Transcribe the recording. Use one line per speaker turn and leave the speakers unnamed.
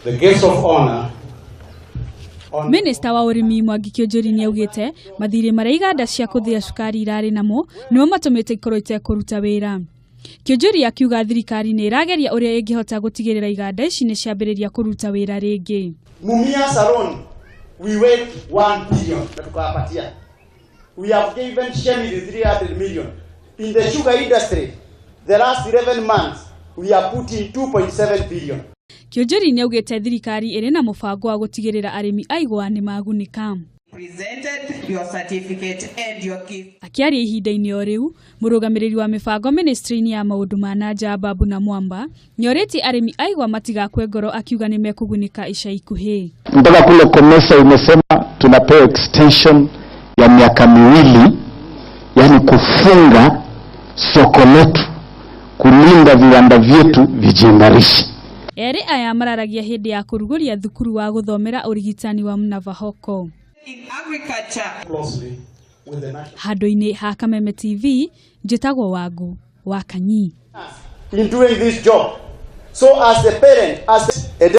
The guest of honor.
Minista wa ũrĩmi Mwangi Kiunjuri nĩaugĩte mathirĩ marĩa iganda cia kũthĩa cukari irarĩ namo nĩmo matũmĩte ikorwo itekũruta wĩra. Kiunjuri akiuga thirikari nĩ ĩrageria ũrĩa ĩngĩhota gũtigĩrĩra iganda ici nĩ ciambĩrĩria kũruta wĩra rĩngĩ.
Mumias alone we wait 1 billion na tukawapatia. We have given Shemi 300 million. In the sugar industry the last 11 months we are putting 2.7 billion.
Kiunjuri nĩaugĩte thirikari ĩrĩ na mũbango wa gũtigĩrĩra arĩmi a igwa nĩ magunĩka.
Presented your certificate and your gift.
Akĩaria ihinda-inĩ o rĩu, mũrũgamĩrĩri wa mĩbango ministry-inĩ ya maũndũ ma na nja Babu na Mwamba nĩorĩtie arĩmi a igwa matigakue ngoro akiuga nĩ mekũgunĩka ica ikuhĩ.
Mpaka kule COMESA imesema tunapewa extension ya miaka 2, yani kufunga soko letu, kulinda viwanda vyetu vijiimarishe.
Erĩ aya mararagia hĩndĩ ya kũrugũria thukuru wa gũthomera ũrigitani wa Mnavahoko.
In agriculture.
Closely with the national.
Handũ-inĩ ha Kameme TV, njĩtagwo Wangu wa Kanyi.
In doing this job. So as a parent, as a